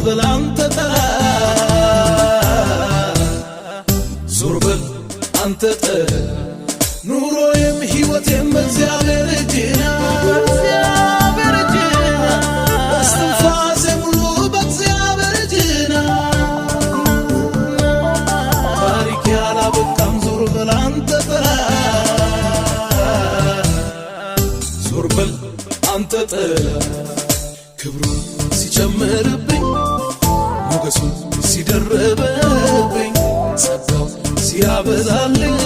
በል አንተ ጠላት፣ ዞር በል አንተ ጠላት። ኑሮዬም ሕይወቴም በእግዚአብሔር እጅ ናት፣ በእግዚአብሔር እጅ ናት። እስትንፋሴ ሙሉ በእግዚአብሔር እጅ ናት። ታሪክ ያላበቃም፣ ዞር በል አንተ ጠላት፣ ዞር በል አንተ ጠላት። ክብሩን ሲጨምርብኝ፣ ሞገሱን ሲደርብብኝ፣ ጸጋው ሲያበዛልኝ።